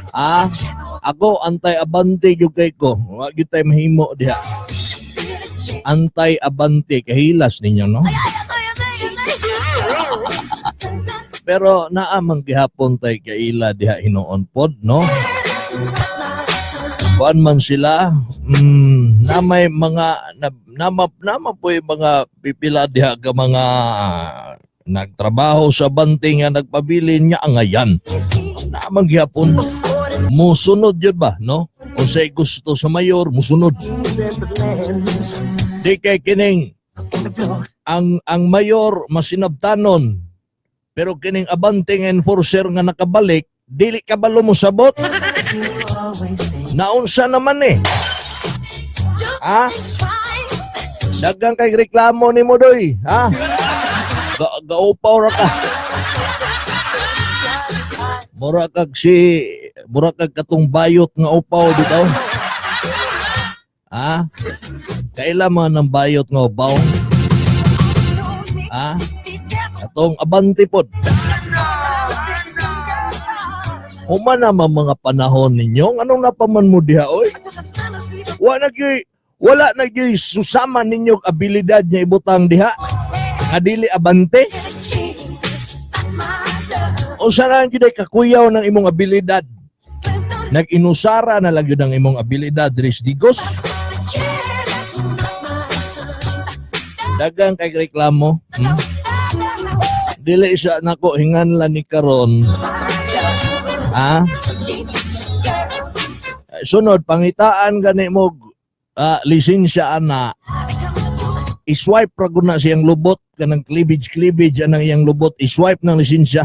Ah, ako antay-abante gyud kay ko. Wa gyud tay mahimo diha. Antay-abante kahilas ninyo, no? Pero naa man gihapon tay kaila diha hinuon pod, no? Kuan man sila, na may mga na, nama nama po'y mga pipila diha ka mga nagtrabaho sa Abante nga nagpabilin nga angayan. Naman gihapon musunod yun ba, no? Unsay gusto sa mayor, musunod. Di kay kining ang mayor masinabtanon, pero kining abanteng enforcer nga nakabalik dili kabalo mo sabot. Naunsa naman eh. Ha? Dagang kay reklamo ni mo doy, ha? Gaupaw ra ka. Mura kag katong bayot nga upaw bitaw. Ha? Kaila man ang bayot nga upaw? Ha? Atong abante pod. Human naman mga panahon ninyo, anong napaman mo diha oy? Wala na gyuy susama ninyo abilidad nga ibutang diha. Nga dili abante. Unsa na gyud ay kakuyaw ng imong abilidad? Nag-inusara na lang gyud ang imong abilidad diri sa Digos. Dagang kay reklamo. Dili siya nako hinganlan ni karon. Ha? Sunod pangitaan gani mo lisensya ana. I-swipe ra gud na siyang lubot kanang cleavage cleavage anang iyang lubot, i-swipe ng lisensya.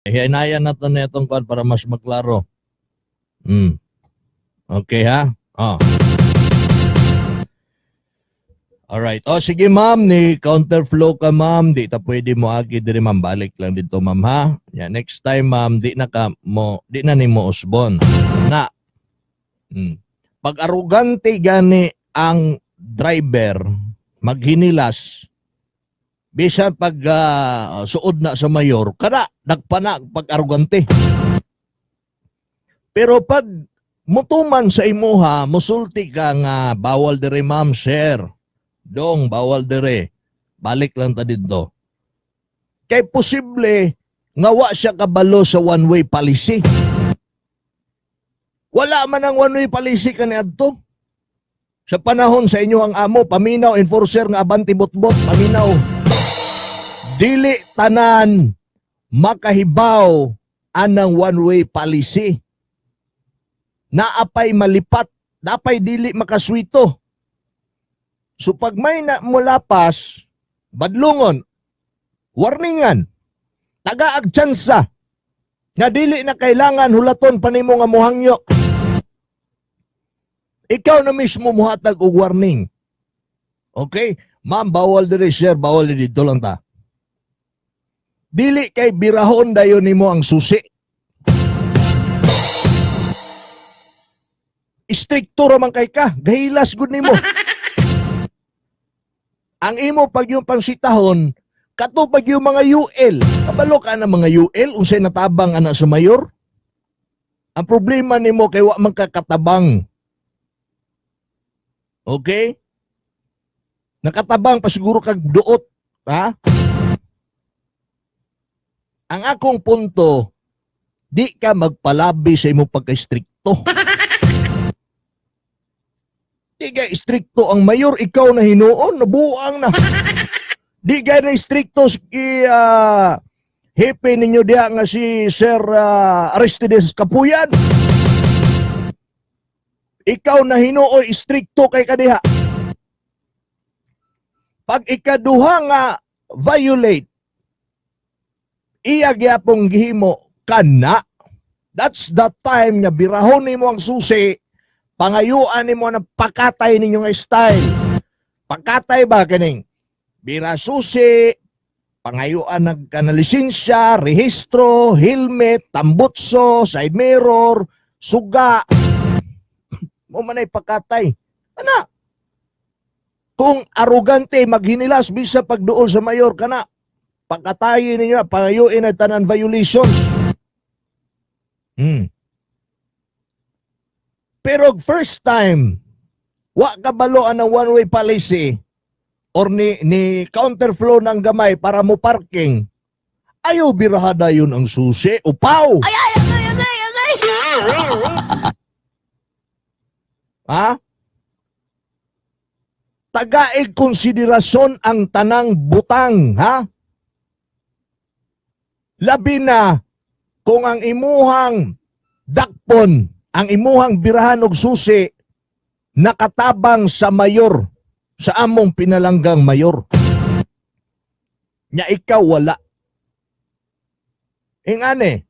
Hinayan na to na itong kwan para mas maklaro. Okay ha? Oh. Alright. Oh, sige ma'am, ni counterflow ka ma'am, di ta pwede mo agi diri ma'am, balik lang dito ma'am ha. Ya, next time ma'am, di na ka mo, di na nimo usbon. Na. Pag arugante gani ang driver maghinilas bisan pag suod na sa mayor, kada nagpana pag arugante. Pero pag mutuman sa imuha, musulti ka nga bawal dire ma'am, sir. Dong, bawal dire. Balik lang ta didto. Kay posible nga wa siya kabalo sa one-way policy. Wala man ang one-way policy kaniadto. Sa panahon sa inyo ang amo, paminaw, enforcer nga abanti botbot, paminaw. Dili tanan makahibaw anang one-way policy. Naapay malipat, naapay dili makaswito. So pag may na mulapas, badlungon, warningan, tagaag tsansa, nga dili na kailangan hulaton pa nimo nga muhangyo. Ikaw na mismo muhatag og warning. Okay? Ma'am, bawal diri, sir, bawal diri, dito lang ta. Dili kay birahon dayon nimo ang susi. Istrikto ra man kay ka, gahilas gud nimo. Ang imo pag yung pangsitahon, Kato pag yung mga UL, kabalo ka na mga UL, unsay natabang ana sa mayor? Ang problema nimo kay wa man ka katabang. Okay? Nakatabang pa siguro kag duot, ha? Ang akong punto, di ka magpalabi sa imong pagka-istrikto. Di ka istrikto ang mayor, ikaw na hinuon, nabuang na. Di ka na istrikto si hepe ninyo diha nga si Sir Aristides Kapuyan. Ikaw na hinuoy, istrikto kay kadiha. Pag ikaduha nga violate, iya gyapong gihimo kana. That's the time nga birahon nimo ang susi, pangayuan nimo ng pakatay ninyo nga style. Pakatay ba kaning bira susi, pangayuan nag ka na lisensya, rehistro, helmet, tambutso, side mirror, suga. Mo man ay pakatay. Ana. Kung arugante maghinilas bisa pagduol sa mayor kana, pakatayin ninyo, pangayuin ang tanan violations. Pero first time, wa kabalo ang one-way policy or ni counterflow ng gamay para mo parking, ayaw biraha dayon ang susi, upaw! Ay, ay, agay, agay, agay! Ha? Tagaig konsiderasyon ang tanang butang, ha? Labi na kung ang imuhang dakpon, ang imuhang birahan og susi nakatabang sa mayor, sa among pinalanggang mayor. Nya ikaw wala. Ingani,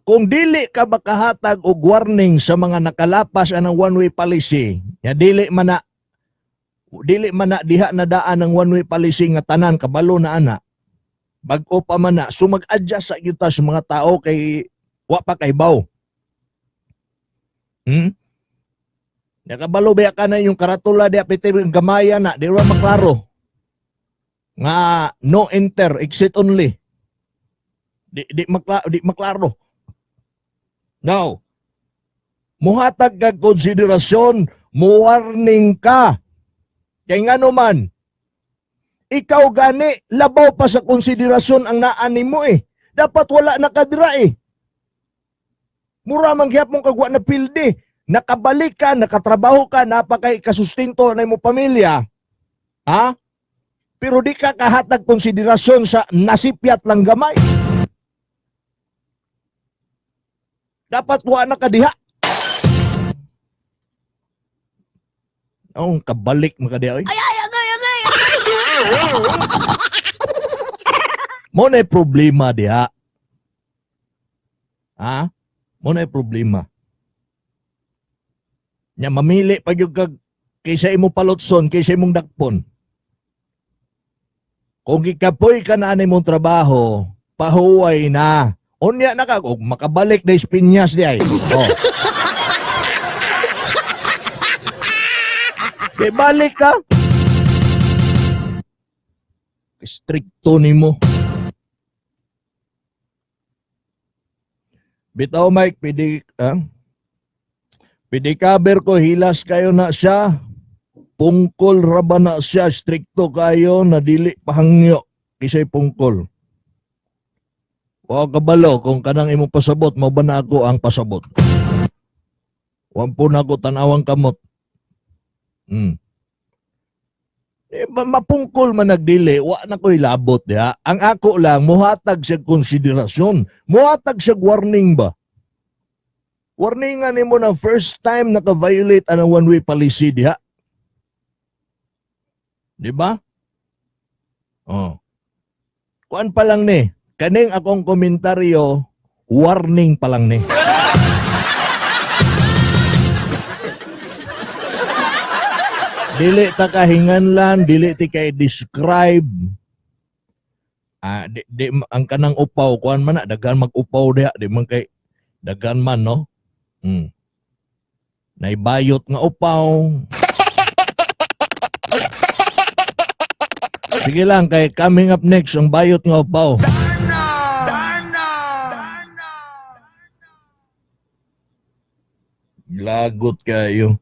kung dili ka makahatag og warning sa mga nakalapas anang one-way policy, nya dili man na diha na daan ang one-way policy nga tanan kabalo na ana. Bag-o pa man na, so mag-adjust sa kita sa mga tao kay wa pa kay baw. Nakabalo ba ka na yung karatula diha piti gamaya na, di ra maklaro. Nga no enter, exit only. Di maklaro. Now, muhatag ka konsiderasyon, muwarning ka. Kay ngano man, ikaw gani, labaw pa sa konsiderasyon ang naan nimo eh. Dapat wala na kadira eh. Mura man gyapon kag wa na pildi. Nakabalik ka, nakatrabaho ka, napakay kasustinto na imo pamilya. Ha? Pero di ka kahatag konsiderasyon sa nasipyat lang gamay. Dapat wa na kadiha. Ang kabalik mo kadiha oy. Ay, ay, agay, agay! Mo na problema diha. Ha? Mo na problema. Nya mamili pa gyud kag kaysa imong palutson, kaysa imong dakpon. Kung gikapoy ka na ani mong trabaho, pahuway na. Unya na ka, og makabalik na ispinyas di ay. Oh. Di balik ka. Strikto nimo. Bitaw Mike, pwede, ah? Pwede cover ko, hilas kayo na siya. Pungkol ra ba na siya, strikto kayo, na dili pahangyo, kisay pungkol. Wa kabalo kung kanang imong pasabot, mao ba na ako ang pasabot? Wa po na ako tanawang kamot. Eh, mapungkol man nagdili, wa na ko'y labot diha. Ang ako lang, muhatag siya konsiderasyon. Muhatag siya warning ba? Warningan nimo na first time naka-violate ang one-way policy diha. Di ba? Oh. Kuan pa lang ni, kaning akong komentaryo, warning pa lang ni. Dili ta kahinganlan, dili ti kay describe. Di, ang kanang upaw, kuan man na, daghan mag-upaw diha, di man kay daghan man, no? Naibayot nga upaw. Sige lang, kay coming up next ang bayot nga upaw. Lagot kayo.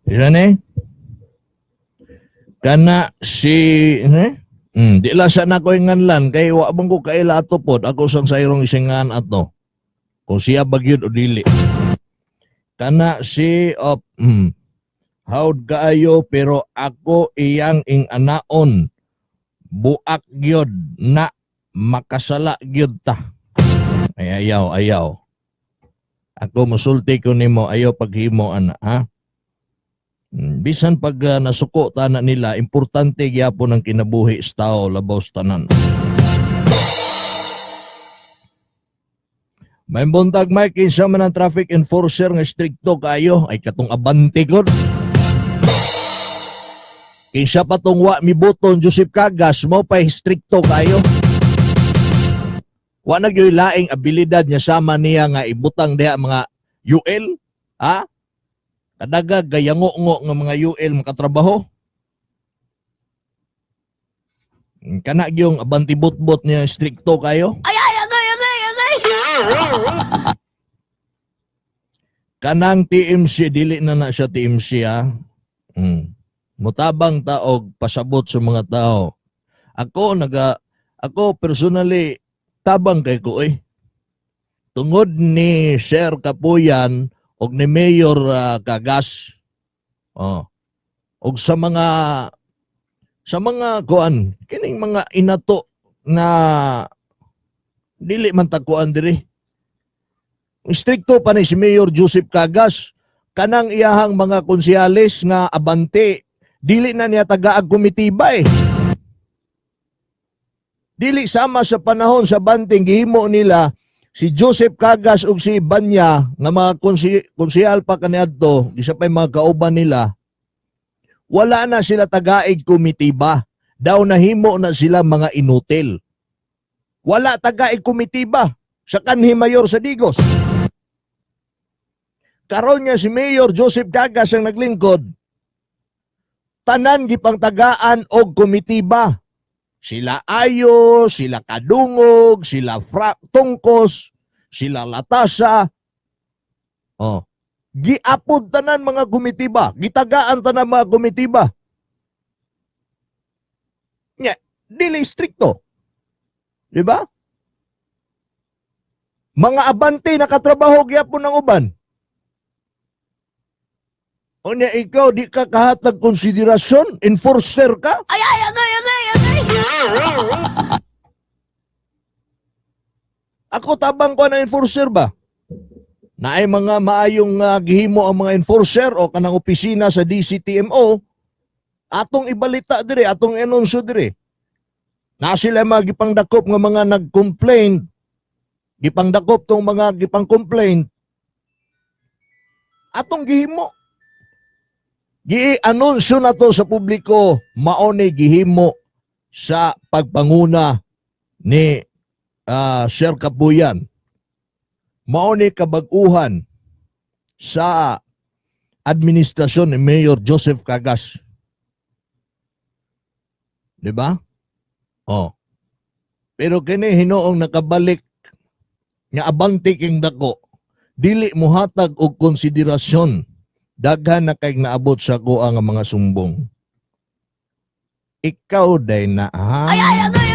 Isa ni? Kana si eh? Di lang sa na ko inganlan kay wa man ko kaila ato pod, ako sang sayrong isingan ato. Kung siya bagyod o dili. Kana si op Howd kaayo, pero ako iyang ing anaon, buak gyud na, makasala gyud ta. Ay, ayaw, ayaw. Ako musulti ko nimo, ayaw paghimo ana, ha? Bisan pag nasuko ta na nila, importante gyapon ang kinabuhi sa tao labaw sa tanan. May buntag, Mike, kinsa man ang traffic enforcer nga strikto kayo? Ay, katong abante ko. Kinsa pa tong wa mibuton Joseph Cagas, mo pa strikto kayo. Wa na gyud laing abilidad niya sama niya nga ibutang diha mga UL, ha? Kadaga gayango-ngo nga mga UL makatrabaho. Kana gyung abanti bot-bot niya strikto kayo. Ay, ay, agay, agay, agay! Kanang TMC, dili na na siya TMC, ha. Mutabang taog pasabot sa mga tao. Ako personally tabang kay ko eh. Tungod ni Sir Kapuyan og ni Mayor Cagas. Oh. Og sa mga kuan kining mga inato na dili man takuan diri. Strikto pa ni si Mayor Joseph Cagas, kanang iyahang mga konsehales nga abante, dili na niya tagaag komitiba eh. Dili sama sa panahon sa banting gihimo nila si Joseph Cagas ug si Banya nga mga konsehal pa kaniadto, isa pa yung mga kauban nila, wala na sila tagaig komitiba. Daw nahimo na sila mga inutil. Wala tagaig komitiba sa kanhi mayor sa Digos. Karon nga si Mayor Joseph Cagas ang naglingkod, tanan gipangtagaan og komitiba. Sila Ayo, sila Kadungog, sila Fra Tungkos, sila Latasa. Oh. Giapod tanan mga komitiba, gitagaan tanan mga komitiba. Nya, dili strikto. Di ba? Mga abante nakatrabaho gyapon ng uban. Unya ikaw di ka kahatag konsiderasyon, enforcer ka? Ay, ay, agay, agay, agay! Ako tabang ko ng enforcer ba? Naay mga maayong gihimo ang mga enforcer o kanang opisina sa DCTMO, atong ibalita dire, atong anunsyo dire. Na sila mga gipangdakop nga mga nag-complain, gipangdakop tong mga gipang-complain, atong gihimo. Gi-anunsyo na to sa publiko, mao ni gihimo sa pagpanguna ni Sir Kapuyan. Mao ni kabag-uhan sa administrasyon ni Mayor Joseph Cagas. Di ba? Oh. Pero kini hinuong nakabalik nga abante king dako, dili mohatag og konsiderasyon. Daghan na kay naabot sa kuha nga mga sumbong. Ikaw day na, ha? Ay, ay, agay,